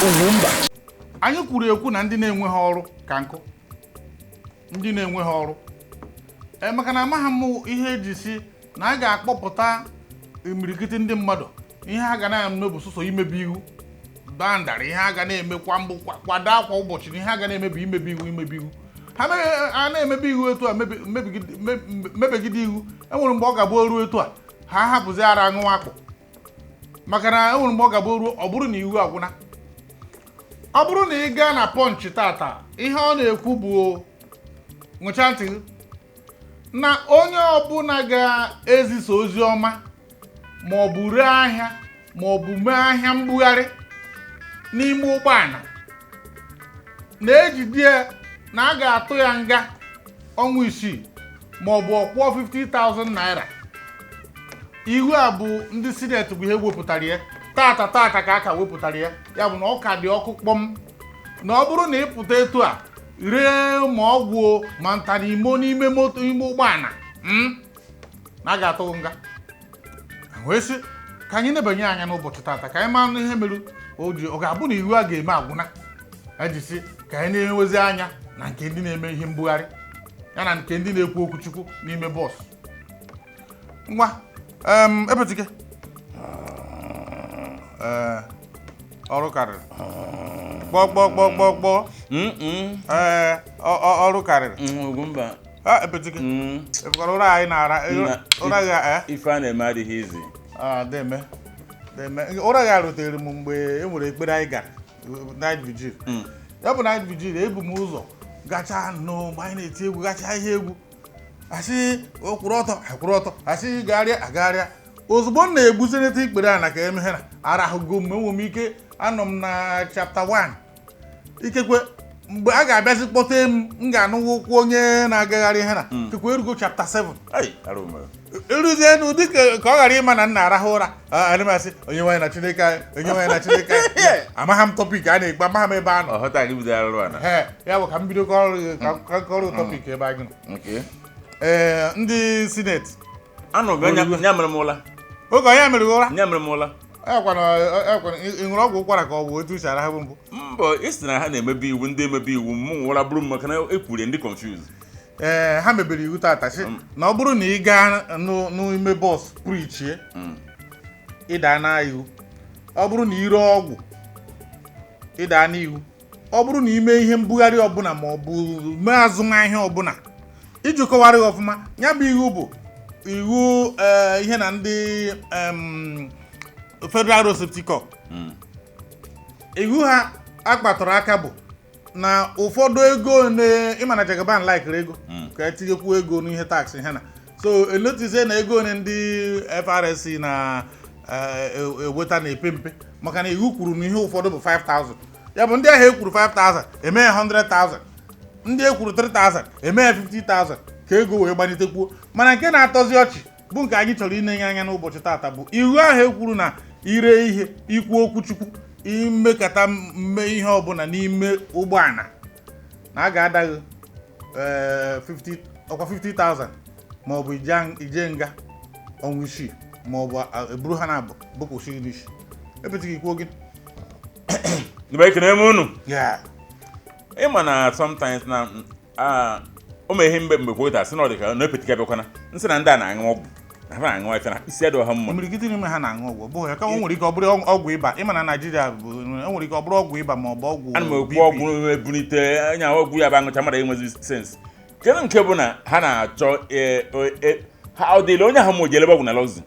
Ugwumba. Anyị kwuru ekwu na ndị na-enweghị ọrụ ka nkụ, ndị na-enweghị ọrụ ee, maka na amaghị m ihe eji si na a ga-akpọpụta imirikiti ndị mmadụ. Ihe a ga na-eme bụ sụsọ imebi iwu bandara. Ihe a ga na-eme kwa mbụ kwado akwa ụbọchị na ihe a ga na-eme bụ imebi iwu, imebi iwu. Ha a na-emebi iwu etu a, mebegide iwu. Enwere mgbe ọ ga-abụ ruo etu a, ha hapụzi ara aṅụwa akpụ, maka na enwere mgbe ọ ga-abụ ruo, ọ bụrụ na iwu agwụna. Ọ bụrụ na ị gaa na Punch tata, ihe ọ na-ekwu bụ, ṅụcha ntị gị, na onye ọbụla ga-ezisa ozi ọma, ma ọ bụ ree ahịa, ma ọ bụ mee ahịa mbugharị n'ime ụgbọala, na-ejide ya, na a ga-atụ ya nga ọnwa 6 ma ọ bụ ọkwụọ 50,000 naira. Iwu a bụ ndị Senate bụ ihe wepụtara ya tata tata ka a ka wepụtara ya. Ya bụ na ọ ka dị ọkụ kpọm, na ọ bụrụ na ị pụta etu a ree ma ọgwụ ma ntanimo n'ime moto, ime ụgbọala, na a ga-atụ nga. Wee sị ka anyị nebanye anya n'ụbọchị tata, ka anyị mara ihe mere o ji ọ ga-abụ na iwu a ga-eme agwụna eji sị ka anyị na-enwezi anya na nke ndị na-eme ihe mbugharị, ya na nke ndị na-ekwu okwu Chukwu n'ime bọs. Ngwa, Epetike, ee, ọrụ karịrị kpọkpọkpọkpọkpọ. Ee, ọrụ karịrị. Ugwumba. A, Epetike, efukwara ụra anyị na-ara ụra gị, ee. Ife a na-eme adịghị izi. Ah, deme deme, ụra ya rutere m mgbe e nwere ekpere anyị gara night vigil. Ya bụ night vigil, ebu m ụzọ gachaa nnọọ. Mgbe anyị na-eti egwu, gachaa ihe egwu, asị kwụrụ ọtọ, akwụrụ ọtọ, asị gagharịa, agagharịa. Ozugbo m na-egbuzeneta ikpere ana ka emeghe, na arahụgo m, enwe m ike anọ m na chapter 1. Ikekwe mgbe a ga-abịazi kpọte m, m ga-anụwa ụkwụ onye na-agagharị ihe na ikekwe erugo chapter 7. Ai, arụ mere. Eruzie n'ụdị ka ọ ghara ịma na m na-arahụ ụra, ana m asị, "Onye nwaanyị na Chineke anyị, onye nwaanyị na Chineke anyị." Amagha m topic a na-ekpe, amagha m ebe a nọ. Ọ ghọta gị bido arụrụ ana. Ee, ya bụ ka m bido kọrọ ka kọrọ topic ebe anyị nọ. Ee, ndị Senate Anụ m nya mere m ụla. Oge onye mere ụra. Nya mere m ụla. Ekwana ekwana, ị ṅụrụ ọgwụ ụkwara ka ọ bụ otu usi arahụ mbụ? Mbọ isi na ha na-emebi iwu, ndị emebi iwu mụ nwụra bụrụ m, maka na ekwurie ndị confuse. Ee, ha mebiri iwu tata, sị na ọ bụrụ na ị gaa n'ime bọs preachie, ịda na iwu. Ọ bụrụ na ire ọgwụ, ịda n'iwu. Ọ bụrụ na ime ihe mbugharị ọbụla, ma ọ bụ mee azụmahịa ọbụla. Iji kọwara ya ọfụma, ya bụ iwu bụ iwu, ee, ihe na ndị Federal Road Safety Corps, iwu ha akpatụrụ aka bụ na ụfọdụ ego na ịma na Jagaban likere ego ka etinyekwu ego n'ihe tax ha na so enotizie na ego one ndị FRSC na eweta na-epe mpe, maka na iwu kwuru na ihe ụfọdụ bụ 5000. Ya bụ ndị ahụ ekwuru 5000 eme ya 100,000, ndị ekwuru 3000 eme ya 50,000, ka ego wee gbalitekwuo. Mana nke na-atọzi ọchị bụ nke anyị chọrọ inenye anya n'ụbọchị tata bụ iwu ahụ ekwuru na ire ihe, ikwu okwu Chukwu, imekata mme ihe ọbụla n'ime ụgbọala, na a ga-adaghị, ee, 50, ọkwa 50,000, maọbụ ije nga ọnwa 6, maọbụ eburu ha na abụ bụkwụsị n'isi. Epetịghị ikwuo gị. Mgbe ekene m unu. Ya. Ịma na sometimes na o mee ihe mgbe kwota sị na ọ dị ka na epetika bịakwana nsị na ndị a na-aṅụ ọgwụ, na ha na-aṅụ ife na isi adịghị ha mma. Imirikiti n'ime ha na-aṅụ ọgwụ. Ọ bụghị ya ka o nwere ike ọ bụrụ ọgwụ ịba. Ịma na Naijiria bụ o nwere ike ọ bụrụ ọgwụ ịba ma ọ bụ ọgwụ Ana m ekwu BP. Ọgwụ ebulite anya, ọgwụ ya bụ aṅụcha mmadụ enwezi sense. Kedu nke bụ na ha na-achọ ha ọ dịla onye ahụ ma o jelebe ọgwụ na luxury,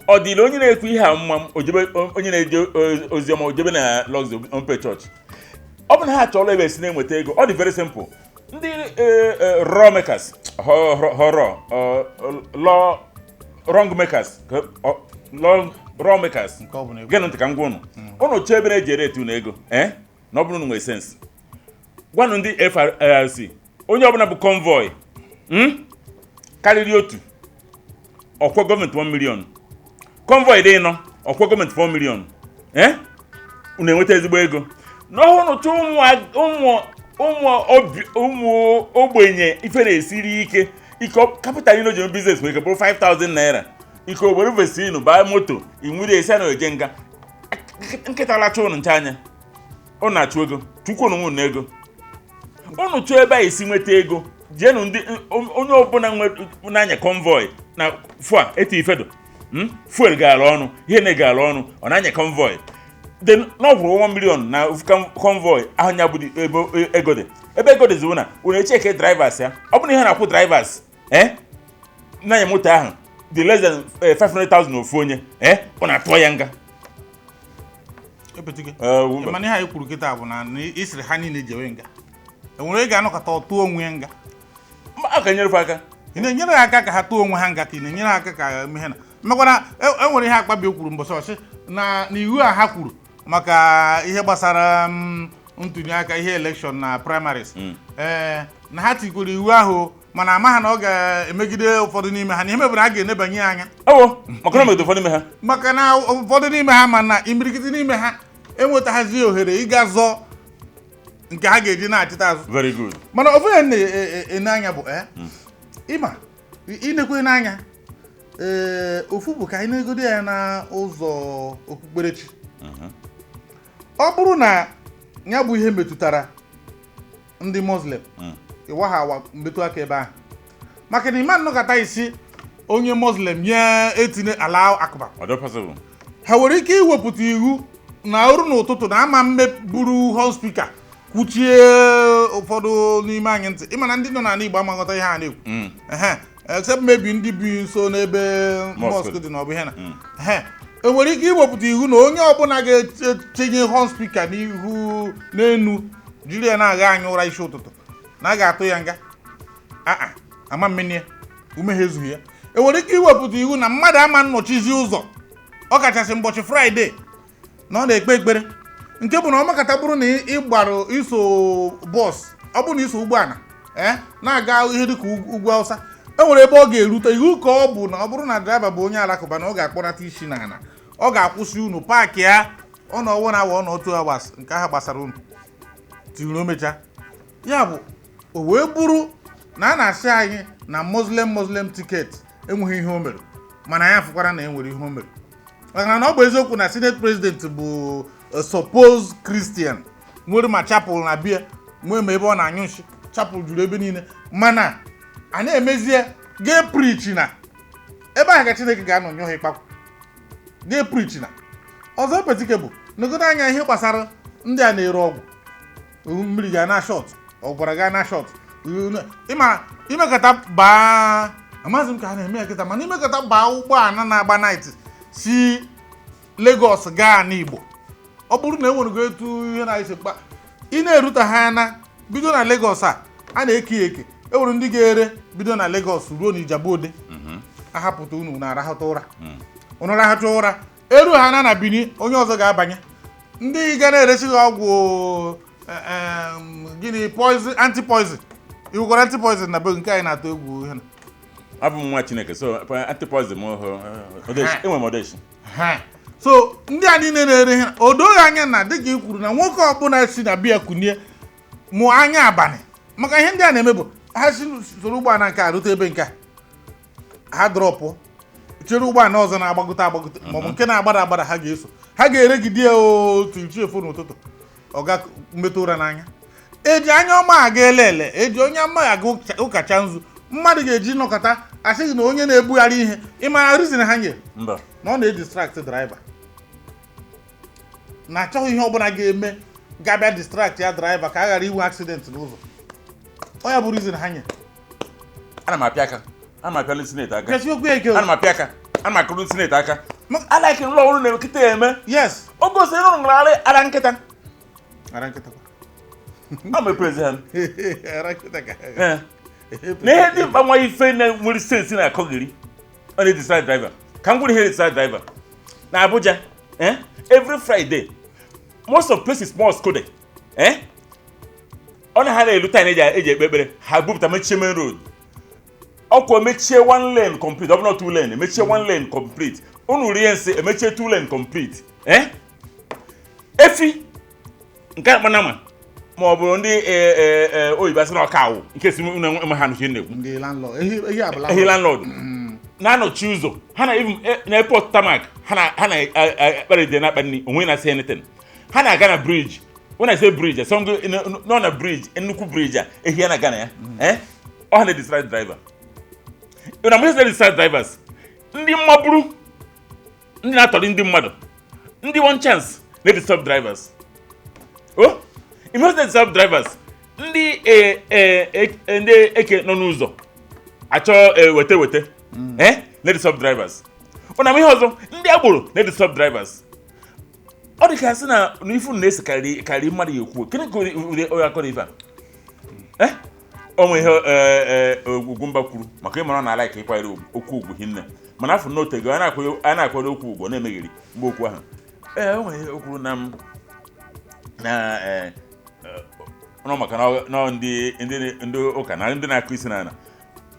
ọ dịla onye na-ekwu ihe a mma ojebe, onye na-eje ozi ọma ojebe na luxury omepe chọọchị. Ọ bụ na ha chọrọ ebe esi na-enweta ego, ọ dị very simple. Ndị law makers, horror law, wrong makers, law, law makers. Nke ọ bụla ekwu. Gịnị ntị ka m gwa unu, unu chọọ ebe na-eji ere unu ego, ee, na ọ bụrụ na unu nwere sense, gwanụ ndị FRC, onye ọbụla bụ convoy karịrị otu, ọkwọ gọọmenti 1 million, convoy dị ịnọ, ọkwọ gọọmenti 4 million, ee, unu enweta ezigbo ego n'ọhụrụ. Chọọ ụmụ ụmụ obi ụmụ ogbenye ife na-esiri ike ike, capital niile o ji eme business nwere ike bụrụ 5000 naira, ike owere vesinu baa moto inwere esi a na-eje nga nkịta lacha ụnụ nche anya. Ọ na-achụ ego, chukwu onwe na ego unu chọọ ebe a esi nweta ego. Jeenụ ndị onye ọbụla na-anya convoy na fua eti ifedo, fuel gara ọnụ, ihe na-egara ọnụ, ọ na-anya convoy then na ọ gwụrụ 1 million na convoy ahụ. Nya bụ ebe ego dị, ebe ego dịzi na unu echeke drivers ya. Ọ bụrụ na ihe na-akwụ drivers na-anya moto ahụ dị less than 500,000 ofu onye, ọ na-atụọ ya nga. Epetike. Wumba. Mana ihe anyị kwuru kịta bụ na isiri ha niile jewe nga, enwere ị ga-anọkọta ọtụọ onwe ya nga? A ka nyere aka. Ị na-enyere ha aka ka ha tụọ onwe ha nga, ka ị na-enyere ha aka ka eme ihe na mekwana enwere ihe Akpabio kwuru mbọsị ọchị na n'iwu a ha kwuru maka ihe gbasara ntuli aka, ihe election na primaries, na ha tikwuru iwu ahụ, mana ama ha na ọ ga-emegide ụfọdụ n'ime ha, na ihe mebere a ga-enebanye ya anya. Ọwụ maka na o megide ụfọdụ n'ime ha. Maka na ụfọdụ n'ime ha, ma na imirikiti n'ime ha enwetaghazi ohere ịga zọọ nke ha ga-eji na-achịta azụ. Very good. Mana ofu ihe na-ene anya bụ ịma inekwe n'anya, ofu bụ ka anyị na-egodo ya na ụzọ okpukperechi. Ọ bụrụ na ya bụ ihe metụtara ndị Muslim, ịwa ha awa mmetụ aka ebe ahụ, maka na ịma nnọkọta isi onye Muslim nye etinye Allahu Akbar. Ọ dị possible. Ha nwere ike iwepụta iwu na ọrụ n'ụtụtụ na ama mmeburu horn speaker kwuchie ụfọdụ n'ime anyị ntị. Ịma na ndị nọ n'ala Igbo amaghọta ihe a na-ekwu. Ehe, except maybe ndị bi nso n'ebe mosque dị na ọ bụ ihe na ehe enwere ike iwepụta iwu na onye ọbụla ga-etinye horn speaker n'ihu n'enu jiri ya na-agha anyị ụra isi ụtụtụ na a ga-atụ ya nga. Aa, ama mmeni ya ume ha ezughị ya. Enwere ike iwepụta iwu na mmadụ ama nnọchizi ụzọ, ọ kachasị mbọchị Friday na ọ na-ekpe ekpere, nke bụ na ọ makata bụrụ na ị gbara iso bus, ọ bụrụ na iso ụgbọala na-aga ihe dịka ugwu Awụsa, e nwere ebe ọ ga-erute iwu ka ọ bụ na ọ bụrụ na driver bụ onye Alakụba, na ọ ga-akpọnata isi n'ala, ọ ga-akwụsị unu park ya, ọ nọ 1 hour, ọ nọ 2 hours, nke ahụ gbasara unu tinyere o mechaa ya. Bụ o wee bụrụ na a na-asị anyị na Muslim ticket enweghị ihe o mere, mana anyị afụkwara na enwere ihe o mere, maka na ọ bụ eziokwu na senate president bụ a supposed Christian, nwere ma chapel na bia, nwee ma ebe ọ na-anyụ nshi, chapel juru ebe niile, mana a na-emezie ga preach na ebe ahụ ka Chineke ga-anọ nyụ ha ịkpakwu ga preach. Na ọzọ petike bụ negodo anya ihe gbasara ndị a na-ere ọgwụ, mmiri ga na short, ọbara ga na short. Ịma imekọta baa, amaghịzị m ka ha na-eme ya kịta, mana imekọta baa ụgbọala na-agba night si Lagos gaa n'Igbo, ọ bụrụ na enwere etu ihe na-ese mkpa ị na-erute ha na bido na Lagos a na-eke ya eke, enwere ndị ga-ere bido na Lagos ruo n'Ijebu Ode, ahapụta unu na-arahụta ụra, unu rahụcha ụra, eru ha na Benin, onye ọzọ ga-abanye, ndị ga na-eresi gị ọgwụ gịnị, poison, anti poison. Iwekwara anti poison na be nke anyị na-atụ egwu ihe na Abụ m nwa Chineke, so antipoison m odeshi, enwe m odeshi. Ha. So ndị a niile na-ere ihe, o doghị anya na dịka i kwuru na nwoke ọbụla si na biya kunie mụọ anya abalị, maka ihe ndị a na-eme bụ ha si soro ụgbọala nke a rute ebe nke a, ha drop chere ụgbọala ọzọ na-agbagote agbagote maọbụ nke na-agbada agbada, ha ga-eso, ha ga-eregide ya otu ichi efu n'ụtụtụ, ọ ga mmetụ ụra n'anya. Eji anya ọma aga ele ele, eji onye ama aga ụkacha nzu, mmadụ ga-eji nọkọta asịghị na onye na-ebugharị ihe. Ịmara reason ha nyere? Mba. Na ọ na-edistract driver, na achọghị ihe ọbụla ga-eme ga-abịa distract ya driver ka a ghara inwe accident n'ụzọ. Ọ ya bụ reason ha nyere. Ana m apịa aka, ana m apịa ndị senate aka. Kesi okwu ya ike o. Ana m apịa aka, ana m akụrụ ndị senate aka. Alaiki nlọ ọrụ na nkịta eme. Yes. O gosiri ụrụ nrarị ara nkịta. Ara nkịta kwa. A ma eprezi ha. Ara nkịta ka. Ee. Na ihe dị mkpa, nwa ife na nwere sense na-akọgiri, ọ na-edistract driver. Ka m gwuru ihe distract driver na Abuja, every Friday, most of places, mosque dị, ọ na ha na-elu time eji ekpe ekpere, ha bupụta mechie main road, ọkwa mechie one lane complete, ọ bụ not two lane, emechie one lane complete. Unu rie nsị, emechie two lane complete. Efi nke akpa nama ma ọ bụ ndị oyibo asị na ọka awụ nke si unu enwe ha nụchi na-ekwu. Ndị landlord, ehi abụla. Ehi landlord na-anọchi ụzọ ha na even na airport tarmac, ha na akparịde na akpa nri onwe na-asị anything. Ha na-aga na bridge. When I say bridge, some go nọ na bridge, nnukwu bridge a ehi ya na-aga na ya, eh, ọ ha na-distract driver. Na mgbe na-distract drivers, ndị mmaburu, ndị na-atọrị ndị mmadụ, ndị one chance na-disturb drivers. O ime na-disturb drivers, ndị ndị eke nọ n'ụzọ achọ weta weta, eh, na-disturb drivers. Ọ na ihe ọzọ, ndị agboro na-disturb drivers. Ọ dị ka sị na n'ifu na-ese karị karị mmadụ ya ekwu. Gịnị ka ụdị onye akọrọ ife a, eh, o nwe ihe Ugwumba kwuru maka ịmara na ala ka ịkwanyere okwu ugwu hinne, mana afọ n'otego a na-akwado okwu ugwu, ọ na-emegheri mgbe okwu ahụ. Ee, o nwere ihe o kwuru na m na nọ maka na ndị ụka na ndị na-akụ isi n'ala.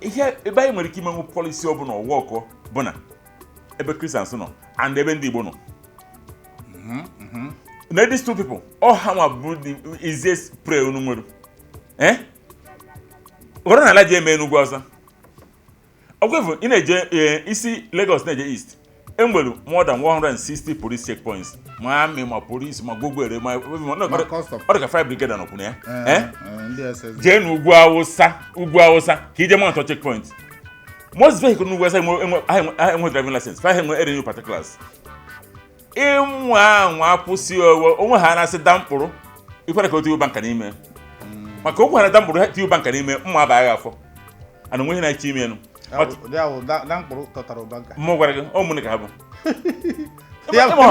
Ihe ebe anyị nwere ike imenwu policy ọbụla ọwa ọkọ bụ na ebe Christians nọ and ebe ndị Igbo nọ, na these two people, ọ ha nwa bụ the easiest prey unu nwere. Eh, ghọrọ na ala ji eme n'ugwu Awụsa ọgwụefu ị na-eje isi Lagos na-eje East, enwere more than 160 police checkpoints, ma army, ma police, ma gbogbere, ma Ma custom. Ọ dị ka fire brigade nọkwụ na ya. Eh, Ndị SS. Jee n'ugwu Awụsa, ugwu Awụsa, ka ije monitor checkpoint. Most vehicle n'ugwu Awụsa ha enwe driving license, fa ha enwe renew particulars. Ịnwa anwa akwụsị owe onwe ha na-asị da mkpụrụ ikwere ka o tinye banka n'ime, maka okwu ha na da mkpụrụ ha tinye banka n'ime mma abaghị afọ ana onwe ihe na-eche ime enu. Ya bụ da mkpụrụ tọtara ụbanka. Mmụọ gwara gị ụmụnne ka ha bụ. Ya bụ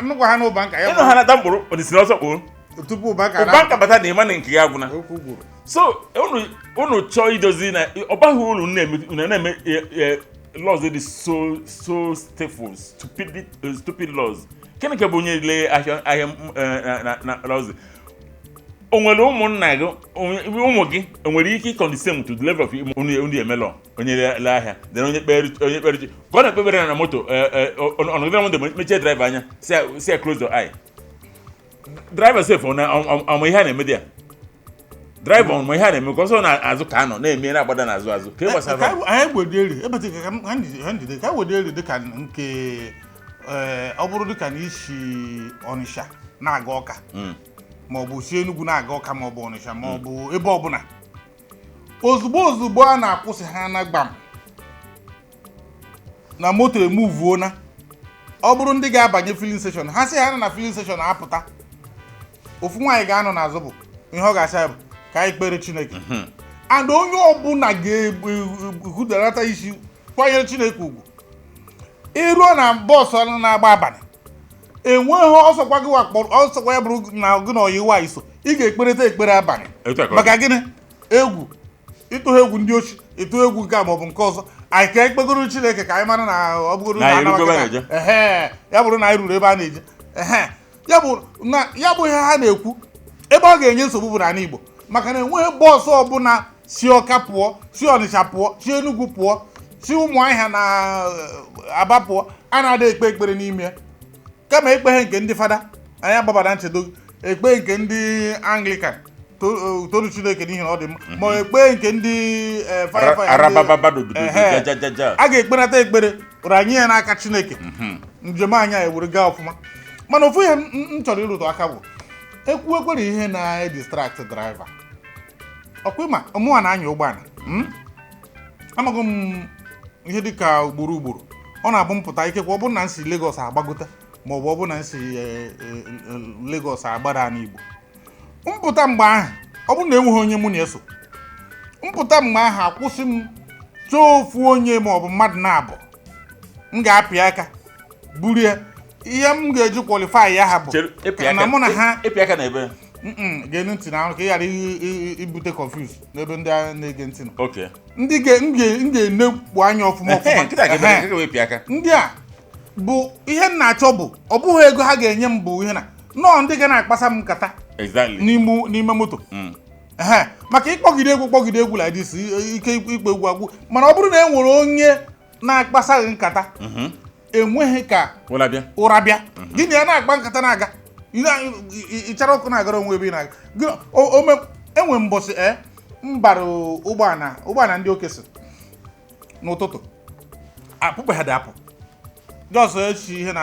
nnukwu ha n'ụbanka ya. Ịnụ ha na da mkpụrụ odisiri ọsọ kpụrụ bụ tupu ụbanka na ụbanka bata na ịma na nke ya agwụna. Okwu gwuru. So unu chọọ idozi na ọ baghị uru unu na-eme laws dị so so stifle, stupid, stupid laws. Gịnị ka bụ onye lee ahịa na laws o nwere ụmụnna gị, ụmụ gị o nwere ike condescend to the level of unu eme law onye lee ahịa, then onye kpere chi ka ọ na-ekpebere na moto, ọnọgide na moto mechie driver anya, si ya close your eye. Driver sef, ọ na ọmụ ihe a na-eme dị ya, driver ọmụ ihe a na-eme ka ọsọ na-azụ ka a nọ na-eme na-agbada n'azụ azụ ka ị gbasara. Ka anyị wede eri ebete ka ha njide ka anyị wede eri dịka nke ọ bụrụ dịka na isi Ọnịsha na-aga Ọka, ma ọ bụ si Enugu na-aga Ọka, ma ọ bụ Ọnịsha, ma ọ bụ ebe ọbụla, ozugbo ozugbo a na-akwụsị ha na gbam na moto emuvuona, ọ bụrụ ndị ga-abanye filling station, ha sị ha nọ na filling station apụta, ofu nwaanyị ga-anọ n'azụ, bụ ihe ọ ga-asị ya bụ ka anyị kpere Chineke, and onye ọbụla ga-ehudata isi kwanyere Chineke ugwu. Ịruo na bọọsụ na-agba abalị, enweghị ọsọkwa gị wakpọrọ ọsọkwa ya bụrụ na gị na ọyiwa iso, ị ga-ekpereta ekpere abalị. Etu a ka ọ dị. Maka gịnị? Egwu ịtụ ha, egwu ndị ochi, ịtụ egwu nke a maọbụ nke ọzọ. Anyị ka ekpegoro Chineke ka anyị mara na ọ bụgoro Na anyị anawa erugo ebe a kịta. na-eje. Ehe, ya bụrụ na anyị ruru ebe a na-eje. Ehe, ya bụ na ya bụ ihe ha na-ekwu. Ebe ọ ga-enye nsogbu bụ n'ala Igbo, maka na enweghị bọọsụ ọbụla si Ọka pụọ, si Ọnịcha pụọ, si Enugu pụọ, si Ụmụahịa na Aba pụọ, a na-ada ekpe ekpere n'ime ya. Kama ekpeghe nke ndị fada anyị agbabara nchedo, ekpe nke ndị Anglican, toru Chineke n'ihi na ọ dị mma, ma ekpe nke ndị fire fire Arabababadododo. Ehe. Jajajaja. A ga-ekpenata ekpere ranye ya n'aka Chineke, njem anyị a ewere gaa ọfụma. Mana ofu ihe m chọrọ ịrụtụ aka bụ ekwu ekwere ihe na-distract driver. Ọkwa ịma mụnwa na-anya ụgbọala, Amaghị m ihe dịka ugboro ugboro ọ na-abụ mpụta, ikekwe ọ bụrụ na m si Lagos agbagota, ma ọ bụ ọ bụrụ na m si Lagos agbada n'Igbo mpụta, mgbe ahụ ọ bụrụ na enweghị onye mụ na-eso mpụta, mgbe ahụ akwụsị m chọọ ofu onye ma ọ bụ mmadụ na-abụ m ga-apị aka buru ya. Ihe m ga-eji qualify ya ha bụ Chere, ịpị na aka mụ na ha ịpị aka na ebe Geenụ ntị na ahụ ka ị ghara ibute confuse n'ebe ndị a na-ege ntị nọ. Ndị m ga-enekpu anya ọfụma ọfụma. Nkịta ga-ebe Ehe. nkịta wee pị aka. Ndị a bụ ihe m na-achọ bụ ọ bụghị ego ha ga-enye m, bụ ihe na nọọ ndị ga na-akpasa m nkata n'ime moto. Ehe, maka ịkpọgide egwu kpọgide egwu like this, ike ikpo egwu agwụ. Mana ọ bụrụ na e nwere onye na-akpasa gị nkata, enweghị ka ụla bịa. Ụra bịa gị na ya na-akpa nkata na-aga, ịchara ọkụ na-agara onwe ebe ị na-aga. Enwe mbọsị e m bara ụgbọala ndị okesi n'ụtụtụ, akpụkpe ha dị apụ, just echi ihe na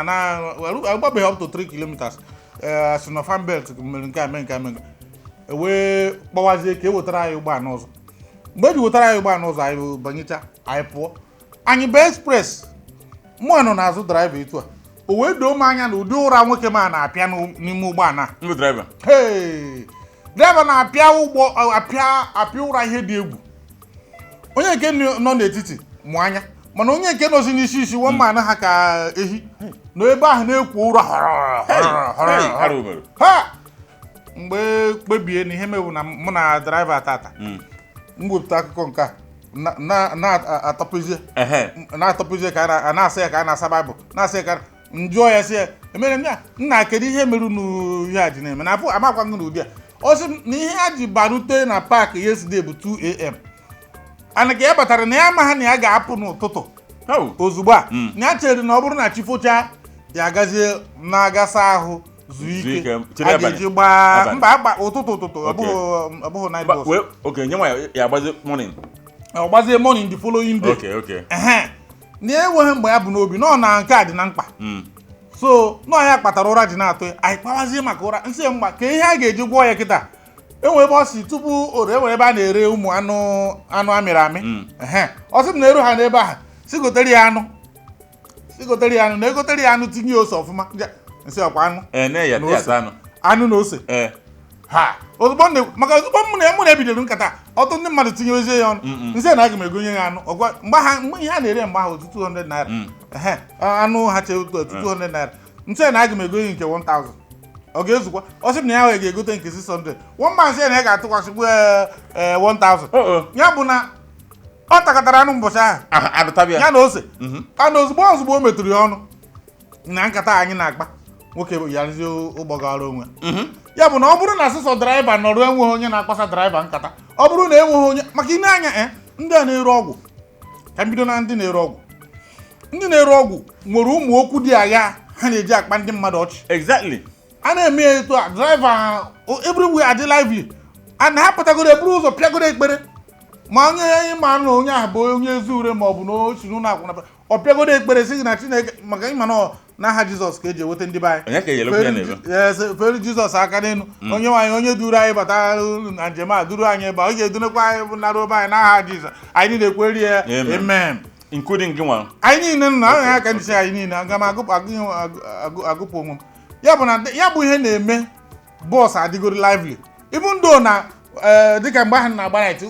agbabeghị up to 3 kilometers. Asị na fan belt mere nke a, mee nke a, mee nke a. E wee kpọwazie ka e wetara anyị ụgbọala ọzọ. Mgbe e ji wetara anyị ụgbọala ọzọ, anyị banyecha, anyị pụọ, anyị bụ express. Mụ nọ n'azụ driver etu a, o wee doo m anya na ụdị ụra nwoke m a na-apịa n'ime ụgbọala a. Ndị driver. Hey! Driver na-apịa ụgbọ, apịa ụra ihe dị egwu. Onye nke nọ n'etiti mụ anya, mana onye nke nọzi n'isi isi wọmman ha ka ehi nọ ebe ahụ na-ekwo ụra họrọ họrọ họrọ Hey, họrọ. arụ mere. Ha mgbe kpebie na ihe mewu na mụ na driver tata, m wepụta akụkọ nke a na-atọpụzie na-atọpụzie ka a na-asa ya, ka a na-asa Baịbụl, na-asa ya, ka njụọ ya, sị ya emere m ya, nna, kedu ihe mere unu ihe a ji na-eme na afụ amakwa m n'ụdị a? Ọ sị m na ihe a ji barute na park yesterday bụ 2 a.m., ana ka ya batara na ya amaghị na ya ga-apụ n'ụtụtụ ozugbo a, na ya chere na ọ bụrụ na chi fochaa, ya agazie na-agasa ahụ, zuo Zuo ike, ike, chere a abalị. ga-eji gbaa Abalị. mba, agba ụtụtụ ụtụtụ, ọ bụghị night bus. Wee, okay, nye nwa ya agbazi morning. Ọ gbazie morning the following day. Ehe, na enweghị mgbe ya bụ n'obi nọ na nke a dị na mkpa. So nọ ya kpatara ụra ji na-atụ ya. Anyị kpawazie maka ụra nsị mgba ka ihe a ga-eji gwọọ ya kịta. Enwe ebe ọ si tupu ore, enwere ebe a na-ere ụmụ anụ amịrị amị. Ehe, ọ sị m na eru ha n'ebe ahụ, si gotere ya anụ, si gotere ya anụ, na egotere ya anụ, tinye ose ọfụma. Nsị ọkwa anụ Ne ya na ya ose. asa anụ. Anụ na ose. Ha ozugbo m maka ozugbo mụ na ebidoro nkata, ọtụtụ ndị mmadụ tinyerezie ya ọnụ, nsị na aga m egonye ya anụ ọgwa mgbe ha mgbe ihe a na-ere mgbe ahụ otu 200 naira. Ehe, anụ ha che otu 200 naira. Nsị na aga m egonye nke 1000, ọ ga-ezukwa. Ọ sị m na ya ga-egote nke 600. One man sị na ya ga-atụkwasịkwu 1000. Oh. Ya bụ na ọ takọtara anụ mbọchị ahụ. Ah, adụtabịa. Ya na ose anụ. Ozugbo o metụrụ ya ọnụ na nkata anyị na-akpa, nwoke yarịzie ụgbọ gara onwe ya. Bụ na ọ bụrụ na sịsọ driver nọrọ, enweghị onye na-akpasa driver nkata, ọ bụrụ na enweghị onye maka ine anya, ndị a na-ere ọgwụ, ka m bido na ndị na-ere ọgwụ. Ndị na-ere ọgwụ nwere ụmụ okwu dị agha ha na-eji akpa ndị mmadụ ọchị. A na-eme ya etu a, driver everywhere adị lively, a na ha pụtagoro eburu ụzọ pịagoro ekpere, ma onye ịma na onye ahụ bụ onye ezi ure, ma ọ bụ na o si n'ụlọ akwụna, ọ pịagoro ekpere sị gị na Chineke, maka ịma na ọ n'aha Jizọs ka eji eweta ndị be anyị. Onye ka enyere ya na-eme? Yes, fere Jizọs aka n'elu, onye nwaanyị, onye duru anyị bata na njem a, duru anyị ebe a, ọ ga-edunekwa anyị bụ nara obe anyị n'aha Jizọs. Anyị niile ekweri ya. Amen. Amen. Including gị nwa. Anyị niile nọ na ya ka ndị sị anyị niile aga m agụpụ agụpụ onwe m. Ya bụ na ya bụ ihe na-eme bus adịgoro lively, even though na dịka mgbe ahụ na-agba night,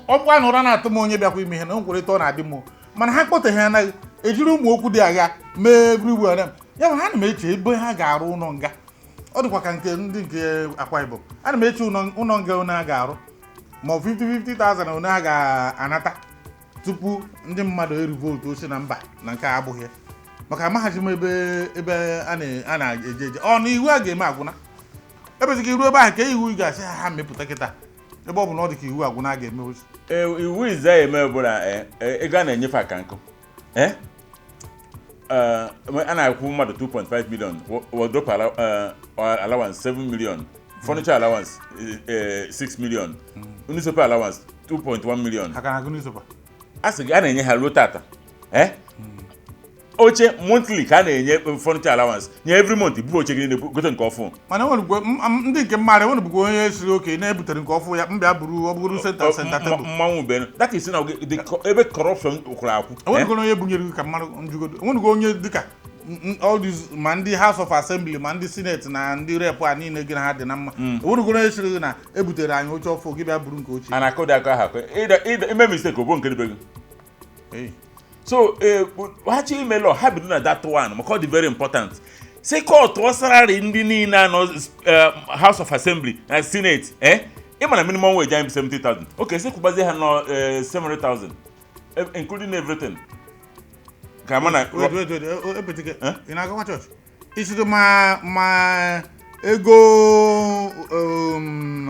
ọkwa na ụra na-atụ m, onye bịakwa ime ihe na nkwurịta ọ na-adị m, mana ha kpọteghị, anaghị ejiri ụmụ okwu dị agha mee everywhere them. Ya bụ ha na m eche ebe ha ga-arụ ụlọ nga, ọ dịkwa ka nke ndị nke Akwa Ibom. Ana m eche ụlọ nga one ha ga-arụ, ma ọ 50 50,000 one ha ga-anata tupu ndị mmadụ erivolt osi na mba na nke a abụghị ya, maka amaghachi m ebe a na-eje eje ọ na iwu a ga-eme agwụna ebeziga iru ebe ahụ ka iwu ga-asị ha ha mepụta kịta, ebe ọ bụ na ọ dị ka iwu agwụna a ga-eme ozi. Ee, iwu ize ya eme bụ na ego a na-enyefe aka nkụ, a na-akwụ mmadụ 2.5 million, wardrobe allowance 7 million, furniture allowance 6 million, newspaper allowance 2.1 million. Ha ka na-agụ newspaper? A sị gị a na-enye ha ruo tata. Oche monthly ka a na-enye, furniture allowance nye every month, bụ oche gị niile gote nke ọfụ. Mana enwere ndị nke mmadụ enwere onye siri oke na-ebutere nke ọfụ ya mbịa buru, ọ bụrụ center center table. Mmanwụ benu, that is na ebe corruption kwụrụ akwụ. Enwenugo onye bunyere gị ka mmadụ njugodo, enwenugo onye dịka all these, ma ndị House of Assembly, ma ndị Senate na ndị rep a niile gị na ha dị na mma, enwenugo onye siri gị na ebutere anyị oche ọfụ, gị bịa buru nke ochie? A na-akọ dị akọ ahụ akọ. Ime mistake, ọ bụ nke dịbe gị. Hey. So ha chọ ime law, ha bido na that one, maka ọ dị very important. Si kọtụọ salary ndị niile anọ House of Assembly na Senate. Ịma na minimum wage anyị bụ 70,000. Okay, si kwụbazie ha nọ 700,000, including everything, ka ma na Wait, wait, wait, Epetike, ị na-agakwa chọọchị? Isido ma ego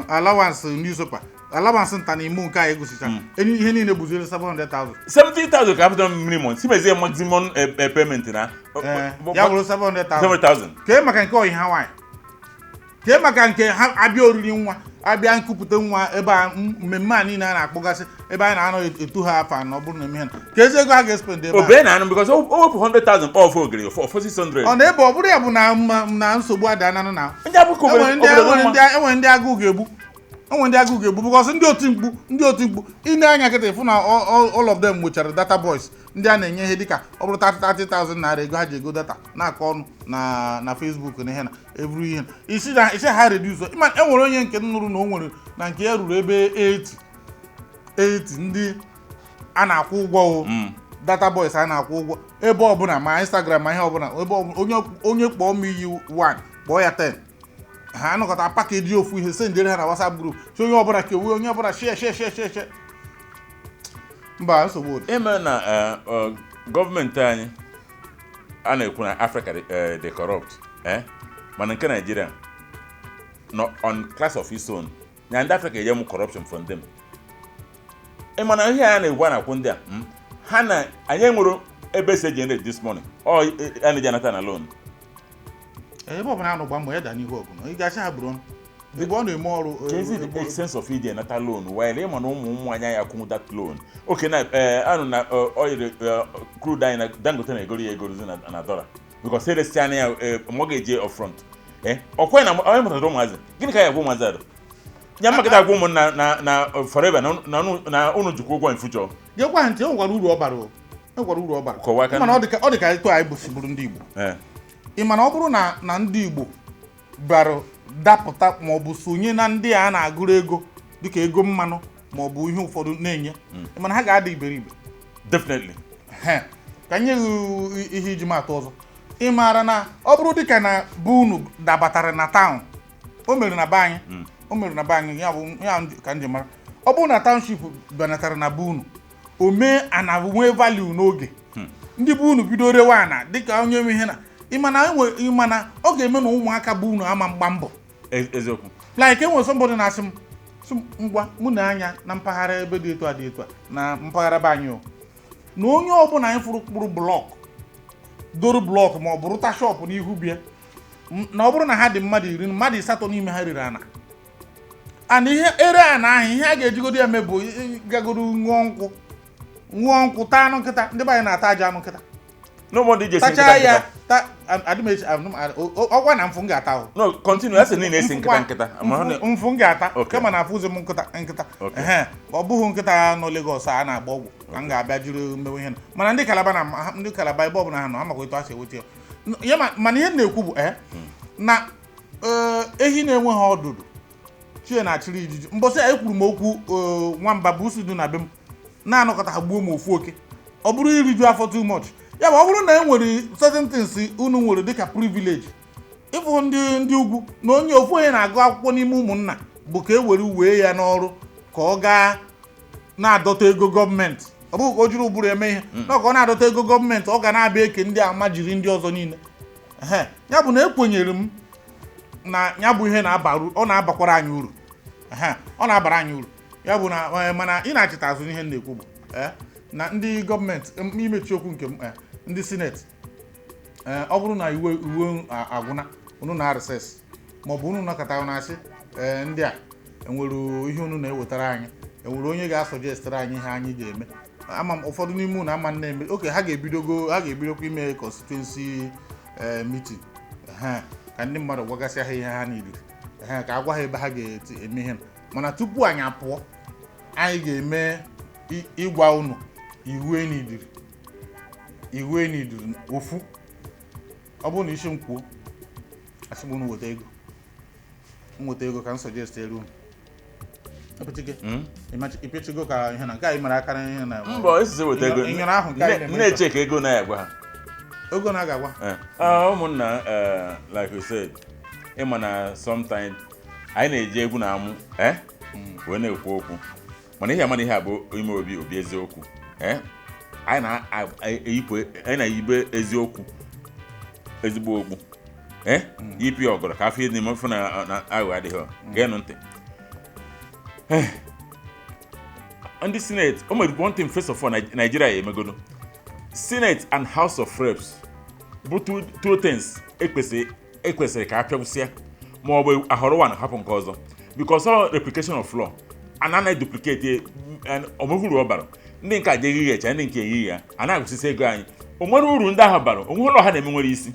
allowance newspaper, allowance nta na imo nke a egosicha, ihe niile bụziere 700,000. 70,000 ka apụtara minimum, si mezie maximum payment na Ya bụrụ 700,000. 700,000. Kee maka nke oyi ha nwaanyị? Kee maka nke ha abịa oriri nwa, abịa nkupụta nwa, ebe a mmemme a niile a na-akpọgasị, ebe a na-anọ etu ha afa na ọ bụrụ na eme ihe na ka ezi ego a ga-espend ebe a. Obee na anụ, because o wepụ 100,000 kpọọ ofe ogiri ofo 600. Ọ na-ebe ọ bụrụ ya bụ na na nsogbu adananụ na Ndị abụkọ enwere ndị obodo enwere mma. ndị enwere ndị agụụ ga-egbu, enwere ndị agụụ ga-egbu, because ndị oti mkpu ị na-anya kịta ịfụ na all of them nwechara data boys, ndị a na-enye ihe dịka ọ bụrụ 30,000 naira, ego ha ji ego data na-akọ ọnụ na Facebook na ihe na every ihe isi na isi ha reduce. Ịma enwere onye nke m nụrụ na o nwere na nke ya ruru ebe 80 80 ndị a na-akwụ ụgwọ o data boys a na-akwụ ụgwọ ebe ọbụla, ma Instagram ma ihe ọbụla, ebe ọbụla onye kpọọ m iyi 1, kpọọ ya 10, ha anọkọta package ofu ihe sendere ha na WhatsApp group, si onye ọbụla kewe, onye ọbụla share, share, share, share, share. Mba, nsogbu dị. Ime na gọọmenti anyị a na-ekwu na Africa dị corrupt, mana nke Nigeria nọ on class of its own, na ndị Africa enye m corruption from them. Ị mana ihe a na-ekwu, a na-akwụ ndị a, ha na anyị enwere ebe si generate this money, ọ a na-eji anata na loan. Ebe ọbụla anụ gba mbọ ya da n'ihu ọgụ na ị ga-achị ha bụrụ ọnụ ebe ọ na-eme ọrụ. Kezi the essence of iji anata loan while ịma na ụmụ ụmụ anyị ya akwụ that loan? Okay, na anụ na oil, crude anyị na Dangote na-egoro ya egorozi na dollar, because eresi anya ya mortgage upfront, ọkwa na onye mụtara ụmụazị. Gịnị ka ya agwa ụmụazị adụ ya mmakịta agwa ụmụ na forever na unu jikwa ụgwọ in future? Gekwa ha ntị, e nwekwara uru ọ bara o. E nwekwara uru ọ bara. Kọwaa aka. Mana ọ dị ka etu anyị bụsibụrụ ndị Igbo. Ị mana ọ bụrụ na ndị Igbo bịara dapụta maọbụ sonye na ndị a na-agụrụ ego dịka ego mmanụ maọbụ ihe ụfọdụ na-enye, ị mana ha ga-ada iberibe. Definitely. He, ka nye gị ihe iji maatụ ọzọ. Ị maara na ọ bụrụ dịka na be unu dabatara na town, o mere na be anyị, o mere na be anyị, ya bụ ya ka njem mara, ọ bụrụ na township banatara na be unu, o mee ana nwee value n'oge ndị be unu bido rewe ana dịka onye nwe ihe na ịmana enwe, ịmana ọ ga-eme na ụmụaka be unu ama mgba mbọ. Eziokwu. Like enwere somebody na-asị m, sị m, ngwa mụ na anya na mpaghara ebe dị etu a dị etu a na mpaghara be anyị o, na onye ọbụla anyị fụrụ kpụrụ block, doro block ma ọ bụ rụta shop n'ihu bịa, na ọ bụrụ na ha dị mmadụ 10, mmadụ 8 n'ime ha riri ana ana ihe ere ana ahụ. Ihe a ga-ejigodo ya mee bụ gagodo ṅụọ nkwụ, ṅụọ nkwụ, taa anụ nkịta. Ndị be anyị na-ata aja anụ nkịta. No more DJ si tachaa nkịta ya nkịta. Ta adị m echi ọgwa na mfụ m ga-ata ahụ. No, continue, asị niile esi nkịta nkịta. Mfụ m ga-ata. Okay. Kama na afụzi m nkịta nkịta. Okay. Ehe, ọ bụghị nkịta nọ Lagos a na-agba ọgwụ ka m ga-abịa jiri mewe ihe na. Mana ndị Kalaba na ndị Kalaba, ebe ọbụla ha nọ, ha makwa etu ha si eweta ya. Ya mana ihe m na-ekwu bụ na ehi na-enweghị ọdụdụ chie na-achịrị ijiji. Mbọsị a ekwuru m okwu nwamba busu dị na be m na-anọkọta ha gbuo m ofu oke, ọ bụrụ iriju afọ too much. Ya bụ, ọ bụrụ na e nwere certain things unu nwere dịka privilege, ịfụ ndị ugwu na onye ofu onye na-agụ akwụkwọ n'ime ụmụnna bụ ka e were wee ya n'ọrụ ka ọ gaa na-adọta ego gọọmenti, ọ bụghị ka o jiri ụbụrụ eme ihe, na ka ọ na-adọta ego gọọmenti, ọ ga na-abịa eke ndị ama jiri ndị ọzọ niile. Ehe, ya bụ na ekwenyere m na ya bụ ihe na-abaru, ọ na-abakwara anyị uru. Ehe, ọ na-abara anyị uru. Ya bụ na mana ị na-achịta azụ n'ihe m na-ekwu bụ na ndị gọọmenti imechi okwu nke m, ndị senate, ọ bụrụ na iwe agwụna unu na recess maọbụ unu nọkọta unu asị ndị a enwere ihe unu na-ewetara anyị, enwere onye ga-asuggestara anyị ihe anyị ga-eme. Ama m ụfọdụ n'ime unu ama na-eme oke, ha ga-ebidogo, ha ga-ebidokwa ime constituency meeting ha, ka ndị mmadụ gwagasịa ha ihe ha niile ha, ka agwa ha ebe ha ga-eme ihe. Mana tupu anyị apụọ, anyị ga-eme ịgwa unu iwu enidiri, iwu enidiri ofu. Ọ bụrụ na isi m kwuo, asị m unu weta ego, m weta ego ka m suggest elu unu. Epechike, ipechigo ka ihe na nke anyị mere aka na ihe na Mbọ esisi weta ego. Ịnyere ahụ nke anyị na-eme. Na-eche ka ego na ya gwa ha. Ego na a ga-agwa. Ụmụnna, like we said, ịma na sometimes anyị na-eji egwu na amụ wee na-ekwu okwu, mana ihe ama na ihe a bụ ime obi obi eziokwu. Anyị na-eyipụ, anyị na-eyibe eziokwu ezigbo okpu, yipụ ya ọgọrọ ka afọ ịdị n'ime ọfụ na aghụghọ adịghị. Geenụ ntị. Ndị senate, o nwere one thing first of all, Nigeria ya emegodo Senate and House of Reps bụ two things ekwesịrị ka a pịagwụsịa. Ma ọ bụ ahọrọ one hapụ nke ọzọ, because all replication of law and anaghị duplicate omehuru ọ bara. Ndị nke a je eghighị echa, ndị nke eghighị ya a na-agụsisi ego anyị. O nwere uru ndị ahụ bara? O nwere ụlọ ha na-eme nwere isi?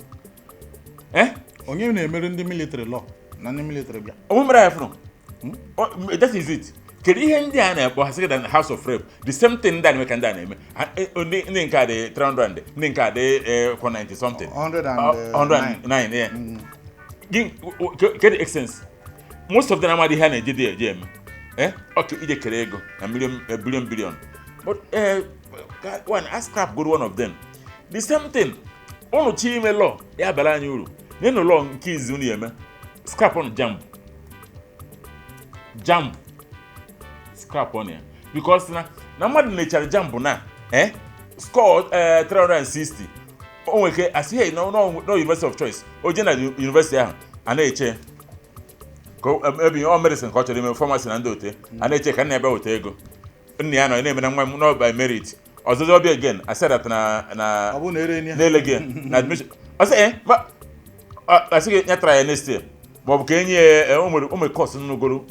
Onye na-emere ndị military law na ndị military bịa? Onwe mere ya fụrụ. That is it. Kedu ihe ndị a na-akpọ ha sị na House of Rep? The same thing ndị a na-eme ka ndị a na-eme. Ndị nke a dị 300, ndị nke a dị 490 something. 109. 109, yeah. Kedu essence? Most of them amaghị ihe a na-eje dị eje eme. Okay, ije kere ego na million, billion, billion. But one ask scrap go one of them, the same thing. Unu chi ime law ya bara anyị uru n'ịnụ law nke izu unu eme, scrap on JAMB. JAMB, scrap on ya, because na mmadụ mechara JAMB na score 360, o nwere ike asị, "Hey, no, no, no, university of choice." O jee na university ahụ, a na-eche ka ebe ọ medicine ka ọ chọrọ ime, pharmacy na ndị ote a na-eche ka nna ebe weta ego nna ya nọ na-eme na nwa m no by merit. Ọzọzọ ọbịa again, I said that na Ọ bụrụ na ere ya. Na-ele gị na admission, ọ sị ma asị gị ya tara ya next year, ma ọ bụ ka enye ya o nwere course nnugoro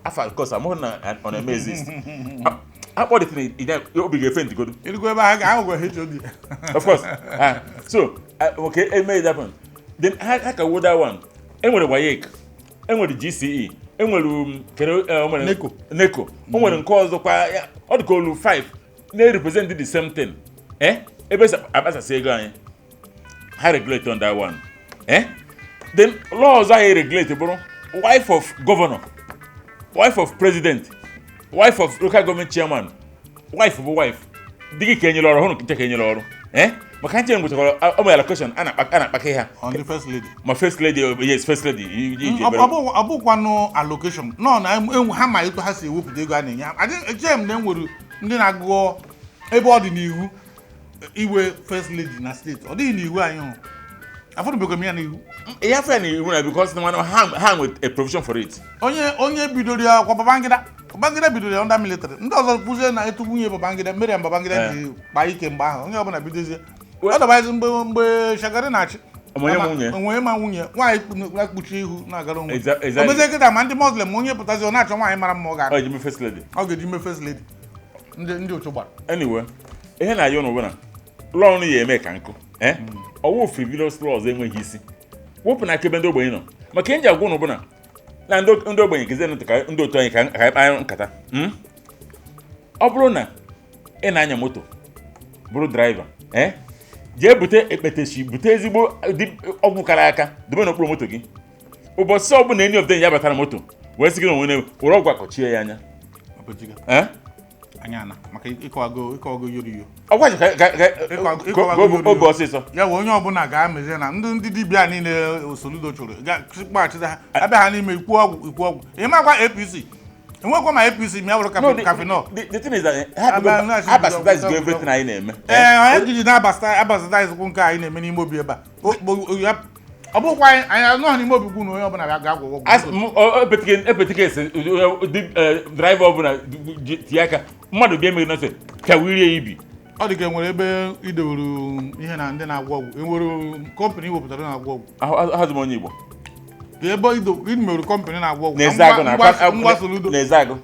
afa course amụghị na ọ na-eme exist. Akpọdịtara obi ga-efe ntigodo. Irukwa ebe ahụ ga-ahụ HOD. Of course. So okay, e made that one. Then ha ka wo that one. Enwere WAEC, enwere GCE, enwere kedu o nwere NECO. NECO. O nwere nke ọzọ kwa ya, ọ dị ka olu 5 na-represent the same thing. Ebe si akpasasị ego anyị, ha regulate on that one. Then law ọzọ anyị regulate bụrụ wife of governor, wife of president, wife of local government chairman. Wife bụ wife di gị ka enyere ọrụ, hụrụ nche ka enyere ọrụ, maka nche ngwụchakwara ọ nwere allocation a na-akpaka ha. On the first lady. Ma first lady, yes, first lady iji Ọ bụkwanụ allocation nọ na ha ma etu ha si ewepụta ego a na-enye ha. Echeghị m na e nwere ndị na-agụọ ebe ọ dị n'iwu iwe first lady na steeti. Ọ dịghị n'iwu anyị hụrụ, afọdụbekwa m ya n'iwu. Ihe afọ ya na iwu na because na ha nwe a provision for it. Onye bidoro ya kwa Babangida. Babangida bidoro ya under military. Ndị ọzọ kwụzie na etu nwunye Babangida, Mariam Babangida, ji kpaa ike mgbe ahụ, onye ọbụla bidozie. Ọ dabazi mgbe Shagari na-achị. Onye ma nwunye? Onwe ma nwunye nwaanyị na-ekpuchi ihu na-agara onwe. Exactly. Omezie kịta, ma ndị Muslim, onye pụtazi ọ na-achọ nwaanyị mara mma ọ ga Ọ ji first lady. Ọ ga-eji mee first lady. Ndị otu gbara. Anyway, ihe na-ayọ n'ụwa na law ọnụ ya eme ka nkụ ọwụ frivolous laws enweghị isi. Wepụ na aka ebe ndị ogbenye nọ, maka ihe nji agwa ụnụ bụ na ndị ogbenye gezie ntị, ka ndị otu anyị ka anyị kpaa nkata. Ọ bụrụ na ị na-anya moto bụrụ driver, jee bute ekpetechi, bute ezigbo ọgwụ kara aka dobe n'okpuru moto gị. Ụbọchị ọbụla any of them ya batara moto wee sị gị na onwe na were ọgwụ akọchie ya anya. Ọpụtiga. Eh? Anya ana maka ịkọwago yoriyo. Ọgwa ji Ịkọwago ka yoriyo. oge ọsịsọ. Ya bụ onye ọbụla ga-amezie na ndị dibịa niile Soludo chụrụ kpaghachite ha, abịa ha n'ime ikwu ọgwụ, ikwu ọgwụ. Ị makwa APC enwekwa ma APC ma ya bụrụ No, Cafenol. the thing is that ha Abịa ha bastardize go everything anyị na-eme. Ee, onye jiji na-abastardizekwu nke anyị na-eme n'ime obi ebe a. Ọ bụkwa anyị anọghị n'ime obi kwu na onye ọbụla bịa ga-agwọ ọgwụ. As epetike ese driver ọbụla tinye aka mmadụ bịa emeghe nọsị pịawirie ibi. Ọ dị ka enwere ebe idewere ihe na ndị na-agwọ ọgwụ, enwere company iwepụtara na-agwọ ọgwụ? Ahụzị m onye Igbo. Ka ebe imewere company na-agwọ ọgwụ. Na-eze agụ na Ngwa Soludo. Na-eze agụ.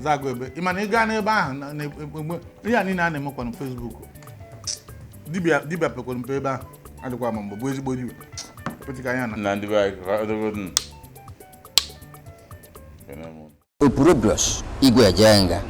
Zagụ ebe ị mana ị gaa n'ebe ahụ ihe a niile a na-emekwa na Facebook. Dibịa dibịa pekwara mpe ebe ahụ adịkwa ma mgbe bụ ezigbo dibịa pụtịka anya na Na ndị be anyị ka ọ dịgodu. Opurobios Igwe Ejenga.